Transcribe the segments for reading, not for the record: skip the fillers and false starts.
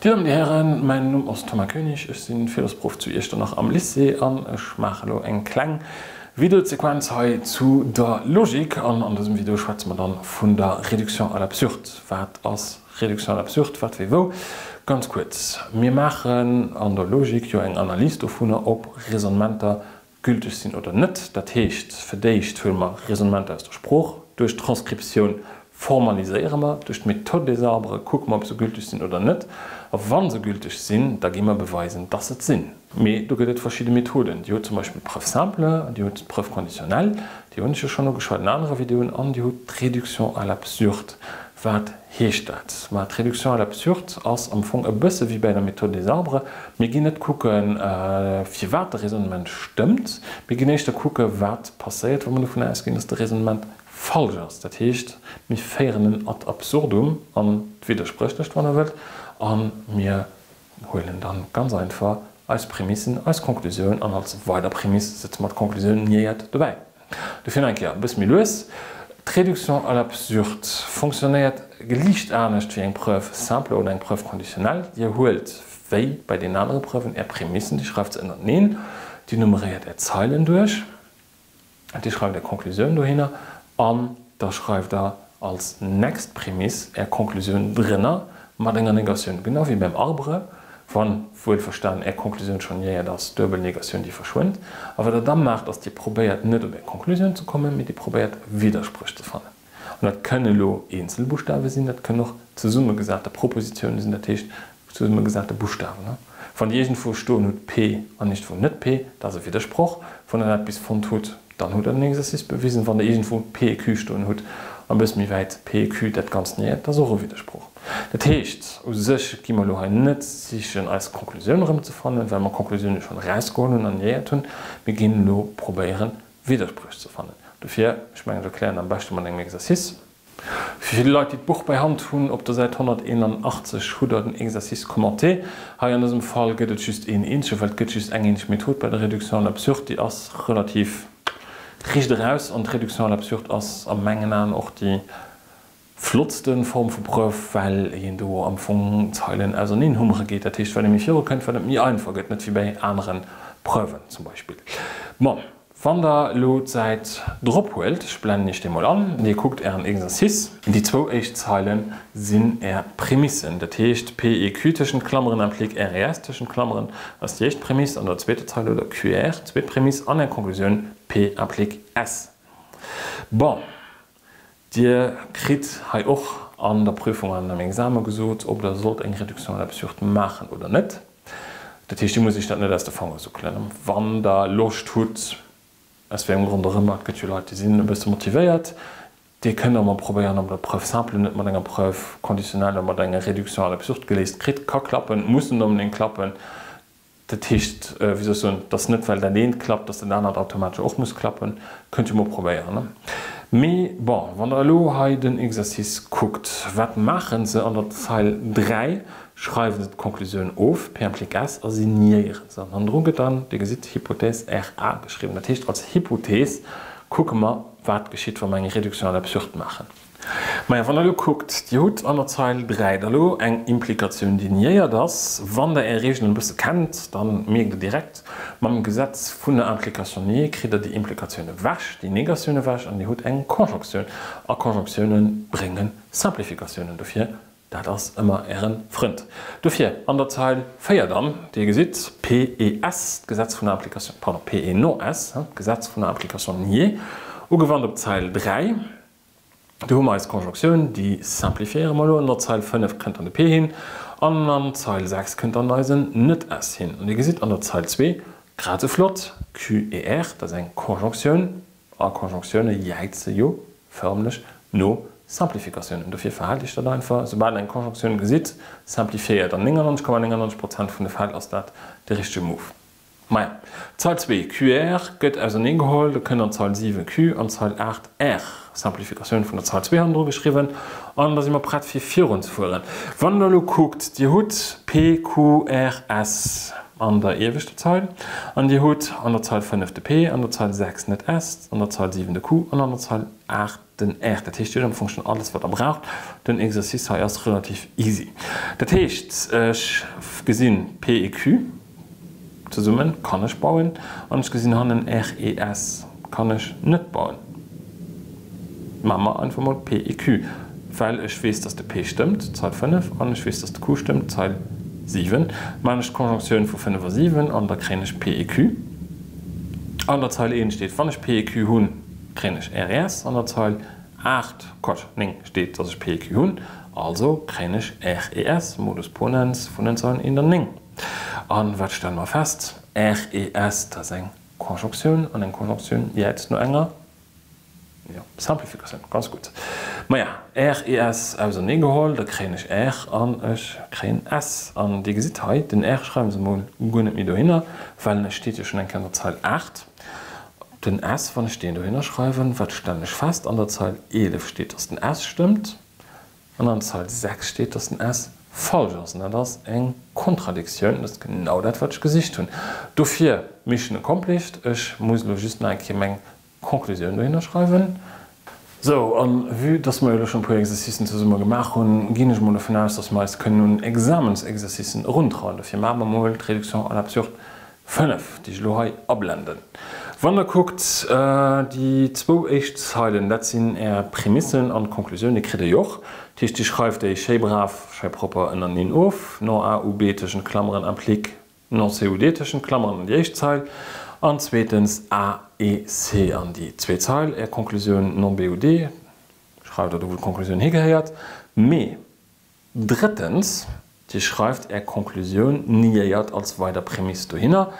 Dir Dammen, Dir Hären, mäin Numm ass Thomas Koenig, ech sinn Philosproff zu Iechternach am Lycée an ech maache lo eng kleng Videosequenz hei zu der Logik an an dësem Video schwätze mer dann vun der Réduction à l'absurde. Wat ass Réduction à l'absurde, wat, wéi, wou? Ganz kuerz, mir maachen an der Logik jo eng Analys dovunner, ob Raisonnementer gülteg sinn oder net. Dat heescht, fir d'éischt huele mer Raisonnementer aus der Sprooch, duerch d'Transkriptioun formaliséiere mer, duerch d'Méthode des arbres kucke mer, ob se gülteg sinn oder net, a wa se gülteg sinn, da gi mer beweisen, dass se et sinn. Mee do gëtt et verschidde Methoden. Dir hutt zum Beispill d'Preuve simple, Dir hutt d'Preuve conditionnelle, déi hunn ech jo schonn ugeschwat an anere Videoen, an Dir hutt d'Réduction à l'absurde. Wat heescht dat? Ma d'Réduction à l'absurde ass am Fong e bësse wéi bäi der Méthode des arbres. Mir ginn net kucken, firwat de Raisonnement stëmmt, mir ginn éischter kucken, wat passéiert, wa mer dovun ausginn, dass de Raisonnement falsch ass. Dat heescht, mir féieren en ad absurdum an d'Widderspréchlecht, wann Der wëllt, a mir huelen dann ganz einfach eis Prämissen, eis Konklusioun an als weider Prämiss setze mer d'Konklusioun niéiert dobäi. Dofir nach eng Kéier e bësse méi lues, D'Réduction à l'absurde fonctionnéiert liicht anescht wéi eng Preuve simple oder eng Preuve conditionnelle. Dir huelt, wéi bei deenen anere Preuven, Är Prämissen, Dir schreift se ënnerteneen, Dir nummeréiert Är Zeilen duerch, Dir schreift Är Konklusioun dohinner an da schreift Der als next Prämiss Är Konklusioun drënner mat enger Negatioun, genau wéi beim Arbre, wann, wuelverstanen, Är Konklusioun schonn niéiert ass, duebel Negatioun, déi verschwënnt. A wat Der da maacht, ass, Dir probéiert net op Är Konklusioun ze kommen, mee Dir probéiert Widderspréch ze fannen. An dat kënne elo eenzel Buschtawe sinn, dat kënnen och zesummegesate Propositiounen sinn, dat heescht zesummegesate Buschtawen. Wann Dir iergendwou stoen hutt P an iergendwou net P, dat ass e Widdersproch. Wann Der dat bis fonnt hutt, dann hutt Der den Exercice bewisen. Wann Der iergendwou P e Q stoen hutt an e bësse méi wäit P e Q dat Ganzt niéiert, dat ass och e Widdersproch. Dat heescht, u sech gi mer elo hei net sichen, eis Konklusioun erëmzefannen, well mer Konklusioune schonn erausgeholl hunn an niéiert hunn. Mir ginn elo probéieren, Widderspréch ze fannen. Dofir, ech mengen, ech erklären am beschte mat engem Exercice. Fir déi Leit, déi d'Buch bei Hand hunn, op der Säit 181 hutt Der den Exercice commenté. Hei an dësem Fall gëtt et just een eenzege, well et gëtt just eng eenzeg Method bei der Réduction à l'absurde. Déi ass relativ riicht eraus an d'Réduction à l'absurde ass a mengen Aen och déi flottste Form vu Preuve, well een do am Fong Zeilen auserneen hummere geet. Dat heescht, wat ee méi viru kënnt, wat et méi einfach gëtt, net wéi bei anere Preuven zum Beispill. Bon, wann der elo d'Säit drop huelt, ech blennen iech déi mol an, dir kuckt ären Exercice, déi zwou éischt Zeile sinn är Prämissen, dat heescht P e Q tëschent Klammeren implique R e S tëschent Klammeren ass déi éischt Prämiss, an der zweeter Zeil hutt der Q R, zweet Prämiss, an är Konklusioun P implique S. Bon. Dir kritt hei och an der Prüfung an am Exame gesot, ob Der sollt eng Réduction à l'absurde maachen oder net. Dat heescht, Dir musst Iech dat net aus de Fanger suckelen. Wann Der Loscht hutt, aus wéi engem Grond och ëmmer, et gëtt jo Leit, déi sinn e bësse motivéiert, Dir kënnt och mol probéieren, ob Der d'Preuve simple net mat enger Preuve conditionnelle oder mat enger Réduction à l'absurde geléist kritt. Ka klappen, muss net onbedéngt klappen. Dat heescht, wéi soll ech soen, et ass net, well dat eent klappt, dass dat anert automatesch och muss klappen. Kënnt jo mol probéieren, ne? Mee bon, wann Der elo hei den Exercice kuckt, wat maache se an der Zeil 3? Schreiwe se d'Konklusioun of, P implique S, a si niéiere se. An hannendru gëtt dann, Dir gesitt, Hypothèse RA geschriwwen. Dat heescht, als Hypothees kucke mer, wat geschitt, wa mer eng Réduction à l'absurde maachen. Maja, wann Der elo kuckt, Dir hutt an der Zeil 3 da elo eng Implikatioun, déi niéiert ass. Wann Der Är Reegelen e bësse kennt, da mierkt Der direkt, mam Gesetz vun der Implication niée kritt Der déi Implikatioun ewech, déi Negatioun ewech an Dir hutt eng Konjonktioun. A Konjonktioune brénge Simplificatiounen. Dofir, dat ass ëmmer Äre Frënd. Dofir an der Zeil 4 dann, Dir gesitt, PES, d'Gesetz vun der Implication, pardon, PE non S, d'Gesetz vun der Implication niée, ugewannt op d'Zeil 3. Do hu mer eis Konjonktioun, déi simplifiéiere mer elo. An der Zeil 5 kënnt dann de P hin an an Zeil 6 kënnt dann eisen Net-S hin. An Dir gesitt an der Zeil 2, grad esou flott, Q et R, dat ass eng Konjonktioun a Konjonktioune jäize jo fërmlech no Simplifikatiounen. Dofir verhaalt Iech dat einfach, Soubal Der eng Konjonktioun gesitt, simplifiéiert. An 99,99 Prozent vun de Fäll ass dat de richtege Move. Maja, Zeil 2, QR, gëtt auserneen geholl, do kënnt an Zeil 7 Q an Zeil 8 R, Simplificatioun vun der Zeil 2 hannendru geschriwwen, an da si mer prett fir virun ze fueren. Wann der elo kuckt, Dir hutt P, Q, R, S an der ieweschter Zeil an Dir hutt an der Zeil 5 de P, an der Zeil 6 net S, an der Zeil 7 de Q an an der Zeil 8. den R. Dat heescht, Dir hutt am Fong schonn alles, wat Der braucht. Den Exercice hei ass relativ easy. Dat heescht, ech gesinn P et Q zesummen, kann ech bauen, an ech gesinn hannen R et S, kann ech net bauen. Maache mer einfach mol P et Q, well ech weess, dass de P stëmmt, Zeil 5, an ech weess, dass de Q stëmmt, Zeil 7. Maachen ech d'Konjonktioun vu 5 a 7 an da kréien ech P et Q. An der Zeil 1 steet, wann ech P et Q hunn, kréien ech RS. An der Zeil 8, Quatsch, 9 steet, dass ech P et Q hunn, also kréien ech RES, Modus ponens vun den Zeilen 1 an 9. An wat stelle mer fest? RES, dat ass eng Konjonktioun, an eng Konjonktioun jäizt no enger Jo, Simplifikatioun, ganz gutt. Maja, R, E, S ausernee geholl, da kréien ech R an ech kréien S. An Dir gesitt hei, den R schreiwe se emol guer net méi dohinner, well e steet jo schonn eng Kéier an der Zeil 8. Den S, wann ech deen dohinner schreiwen, wat stellen ech fest? An der Zeil 11 steet, dass den S stëmmt, an an der Zeil 6 steet, dass den S falsch ass. An dat ass eng Kontradiktioun, dat ass genau dat, wat ech gesicht hunn. Dofir, Mission accomplished, ech muss elo just nach eng Kéier meng Conclusioun dohinner schreiwen. Sou, an vue dass mer jo elo schon e puer Exercicen zesumme gemaach hunn, ginn ech mol dovun aus, dass mer eis kënnen un Examensexercicen eruntrauen. Dofir maache mer mol d'Réduction à l'absurde 5, déi ech elo hei ablenden. Wann der kuckt, déi zwou éischt Zeilen, dat sinn är Prämissen an d'Conclusioun, déi kritt der jo och. Dat heescht, Dir schreift déi schéi brav, schéi propper ënnerteneen of, non A ou B tëschent Klammeren implique Non C ou D tëschent Klammeren an déi éischt Zeil an zweetens A et C an déi zweet Zeil. Är Konklusioun non B ou D schreift Der do, wou d'Konklusioun higehéiert. Mee drëttens, Dir schreift Är Konklusioun niéiert als weider Prämiss dohinner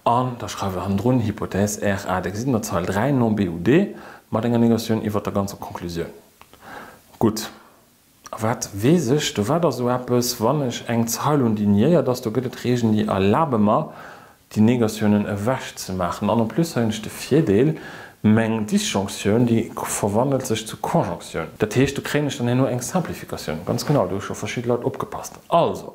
an da schreift Der hannendrun Hypothèse R A. Dir gesitt an der Zeil 3 non B ou D mat enger Negatioun iwwert der ganzer Konklusioun. Gutt. A wat weess ech, do war da sou eppes, wann ech eng Zeil hunn, déi niéiert ass, do gëtt et Regeln, déi erlabe mer, déi Negatiounen ewechzemaachen. An en plus hei hunn ech de Virdeel, meng Disjonctioun, déi verwandelt sech zu Conjonctioun. Dat heescht, do kréien ech dann herno eng Simplificatioun. Ganz genau, do hu scho verschidde Leit opgepasst. Also,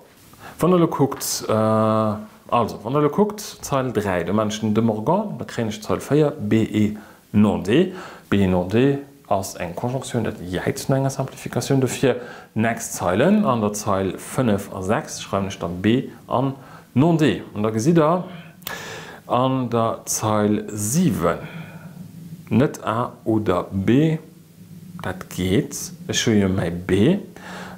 wann Der elo kuckt, also, wann Der elo kuckt, Zeil 3, do maachen ech den De Morgan, da kréien ech d'Zeil 4, B et non D. B et non D ass eng Konjonktioun, dat jäizt no enger Simplificatioun. Dofir nächst Zeilen, an der Zeil 5 a 6 schreiwen ech dann B an non D. An da gesitt Der an der Zeil 7 net A oder B. Dat geet, ech hu jo mäi B.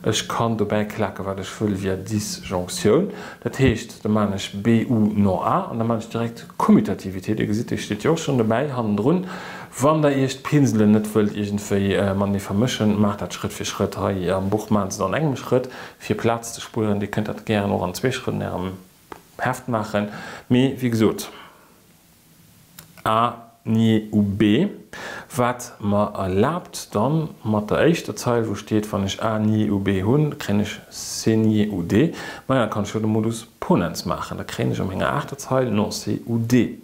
Ech kann dobäi klaken, wat ech wëll via Disjonctioun. Dat heescht, da maachen ech B ou non A an da maachen ech direkt Kommutativitéit. Dir gesitt, déi steet jo och schonn dobäi hannendrun. Wann Der Iech d'Pinselen net wëllt iergendwéi matenee vermëschen, maacht dat Schrëtt fir Schrëtt. Hei am Buch maachen se et an engem Schrëtt, fir Plaz ze spueren. Dir kënnt dat gären och an zwee Schrëtt an Ärem Heft maachen. Mee wéi gesot. A ni u B, wat mer erlaabt dann mat der éischter Zeil, wou steet, wann ech A ni u B hunn, kréien ech C ni u D. Maja, da kann ech jo de Modus ponens maachen, da kréien ech a menger aachter Zeil non C u D.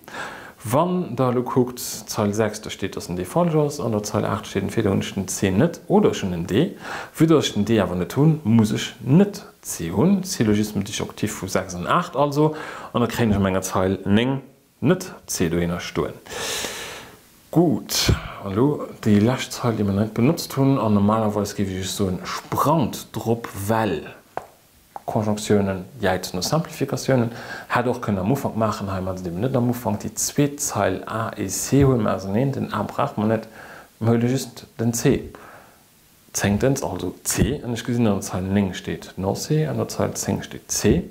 Wann Der elo kuckt, Zeil 6, do steet, dass den D falsch ass, an der Zeil 8 steet, entweder hunn ech den C net oder ech hunn den D. Vue dass ech den D awer net hunn, muss ech net C hunn, Syllogisme disjonctif vu 6 an 8 also, an da kréien ech a menger Zeil 9 net C dohinner stoen. Gutt, an elo déi lescht Zeil, déi mer nach net benotzt hunn, an normalerweis géif ech iech soen, sprangt drop, well Konjonktiounen jäizen no Simplifikatiounen. Hätt och kënnen am Ufank maachen, hei maachen se et eben net am Ufank. Déi zweet Zeil A et C huele mer auserneen, den A brauche mer net, mer huele just den C. Zéngtens, also C, an ech gesinn, an der Zeil 9 steet non C, an der Zeil 10 steet C,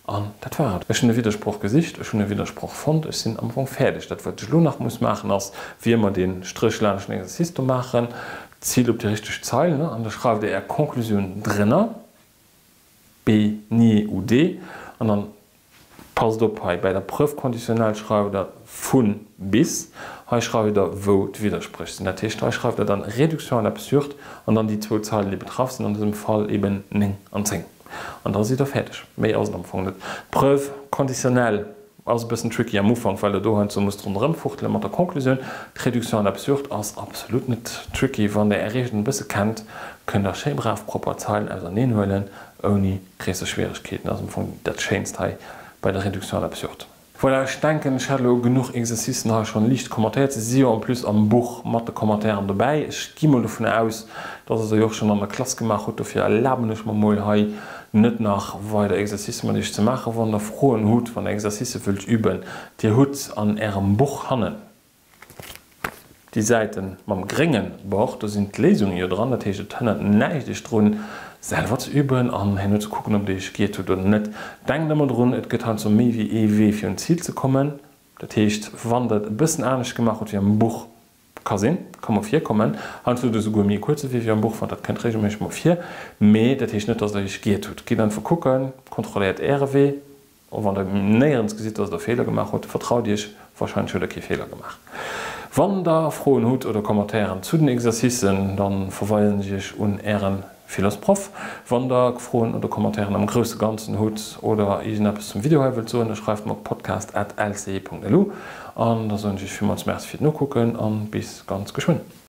an dat war et. Ech hunn e Widdersproch gesicht, ech hunn e Widdersproch fonnt, ech sinn am Fong fäerdeg. Dat, wat ech elo nach muss maachen, ass, wéi ëmmer, dee Stréch laanscht den Exercice do maachen, Zil op déi richteg Zeil, ne, an da schreift Der Är Conclusioun drënner, B, ni ou D, an dann Passt op hei, bäi der Preuve conditionnelle schreift der vun bis, hei schreift der wou d'Widderspréch sinn. Dat heescht, hei schreift der dann Réduction à l'absurde an dann déi zwou Zeilen, déi betraff sinn, an dësem Fall eben 9 an 10. An da sidd der fäerdeg. Méi ass et am Fong net. D'Preuve conditionnelle ass e bëssen tricky am Ufank, well der do heiansdo musst ronderëm fuchtele mat der Conclusioun. D'Réduction à l'absurde ass absolut net tricky. Wann der är Reegelen e bësse kennt, kënnt der schéi brav propper d'Zeilen auserneen huelen, ouni gréisser Schwieregkeeten. Ass am Fong dat Schéinst hei bei der Réduction à l'absurde. Voilà, ech denken, ech hat elo genuch Exercicen hei schonn liicht kommentéiert. Se si jo en plus am Buch mat de Commentairen dobäi. Ech gi mol dovun aus, dass der se jo och schonn an der Klass gemaach hutt. Dofir erlaben ech mer mol hei net nach weider Exercicë mat iech ze maachen. Wann der Froen hutt, wann der Exercicë wëllt üben, dir hutt an ärem Buch hannen Déi Säiten mam grénge Bord, do sinn d'Léisunge jo dran. Dat heescht, et hënnert näischt iech drun, selwer ze üben an herno ze kucken, ob dir iech giert hutt oder net. Denkt ëmmer drun, et gëtt heiansdo méi wéi ee Wee fir un d'Zil ze kommen. Dat heescht, wann der et e bëssen anescht gemaach hutt wéi am Buch, ka sinn, ka mol virkommen, heiansdo hutt der esouguer méi e kuerze Wee wéi am Buch fonnt, dat kënnt regelméisseg mol vir, mee dat heescht net, dass der iech giert hutt. Gitt einfach kucken, kontrolléiert äre Wee. Och wann der néierens gesitt, dass der Feeler gemaach hutt, vertraut iech, wahrscheinlech hutt der kee Feeler gemaach. Wann der Froen hutt oder Commentairen zu den Exercicen, dann verweisen ech iech un ären Philosproff. Wann der Froen oder Commentairen am grousse Ganzen hutt oder iergendeppes zum Video hei wëllt soen, da schreift mer op podcast at lce.lu. An da soen ech iech villmools Merci fir d'Nokucken an bis ganz geschwënn.